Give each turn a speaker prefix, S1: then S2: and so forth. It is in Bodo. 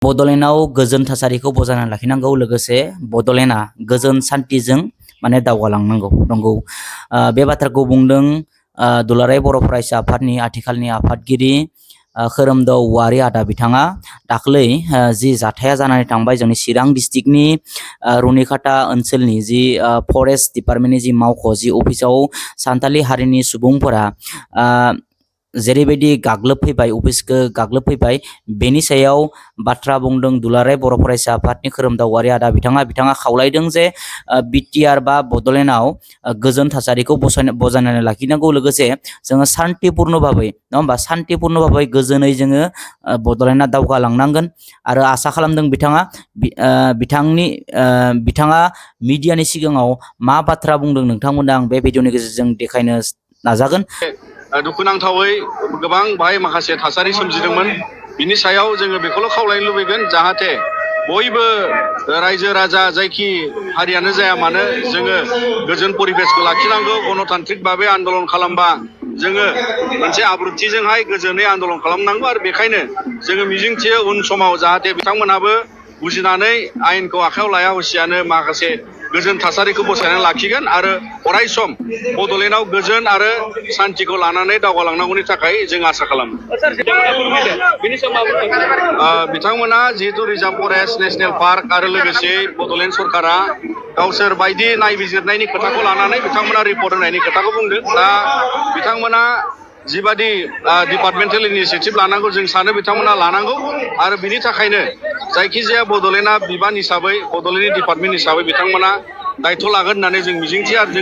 S1: बड'लेण्डआव गोजोन थासारिखौ बजायना लाखिनांगौ लोगोसे बड'लेण्डआ गोजोन सान्थिजों माने दावगालांनांगौ नंगौ बे बाथ्राखौ बुंदों दुलाराय बर' फरायसा आफादनि आथिखालनि आफादगिरि खोरोमदाव औवारी आदा बिथाङा दाख्लै जि जाथाया जानानै थांबाय जोंनि चिरां डिस्ट्रिक्टनि रुनिखाता ओनसोलनि जि फरेस्ट डिपार्टमेन्टनि जि मावख' जि अफिसाव सान्थालि हारिनि सुबुंफोरा जेरैबायदि गाग्लोबफैबाय अफिसखौ गाग्लोबफैबाय बेनि सायाव बाथ्रा बुंदों दुलाराय बर' फरायसा आफादनि खोरोमदाव औवारी आदा बिथाङा खावलायदों जे बिटिआर बा बड'लेण्डआव गोजोन थासारिखौ बजायनानै लाखिनांगौ लोगोसे जोङो शान्तिपूर्ण भाबै नङा होमबा शान्तिपूर्ण भाबै गोजोनै जोङो बड'लेण्डआ दावगालांनांगोन आरो आसा खालामदों बिथाङा मिडियानि सिगाङाव मा बाथ्रा बुंदों नोंथांमोननो आं बे भिडिअनि गेजेरजों देखायनो नाजागोन।
S2: दुखुनांथावै गोबां बाहाय माखासे थासारि सोमजिदोंमोन बिनि सायाव जोङो बेखौल' खावलायनो लुबैगोन जाहाथे बयबो रायजो राजा जायखि हारियानो जाया मानो जोङो गोजोन परिबेसखौ लाखिनांगौ गणतान्त्रिक भाबै आन्दलन खालामबा जोङो मोनसे आब्रुथिजोंहाय गोजोनै आन्दलन खालामनांगौ आरो बेखायनो जोङो मिजिंथियो उन समाव जाहाथे बिथांमोनहाबो बुजिनानै आयेनखौ आखायाव लाया हसियानो माखासे गोजोन थासारिखौ बसायनानै लाखिगोन आरो अराय सम बड'लेण्डआव गोजोन आरो शान्तिखौ लानानै दावगालांनांगौनि थाखाय जों आसा खालामो। बिथांमोना जिहेतु रिजार्भ फरेस्ट नेशनेल पार्क आरो लोगोसे बड'लेण्ड सरकारा गावसोर बायदि नायबिजिरनायनि खोथाखौ लानानै बिथांमोना रिपर्ट होनायनि खोथाखौ बुंदों दा बिथांमोना जिबादि डिपार्टमेन्टेल इनिसियेटिभ लानांगौ जों सानो बिथांमोना लानांगौ आरो बिनि थाखायनो जायखिजाया बड'लेण्डआ बिबान हिसाबै बड'लेण्डनि डिपार्टमेन्ट हिसाबै बिथांमोना दायथ' लागोन होननानै जों मिजिंथियो आरो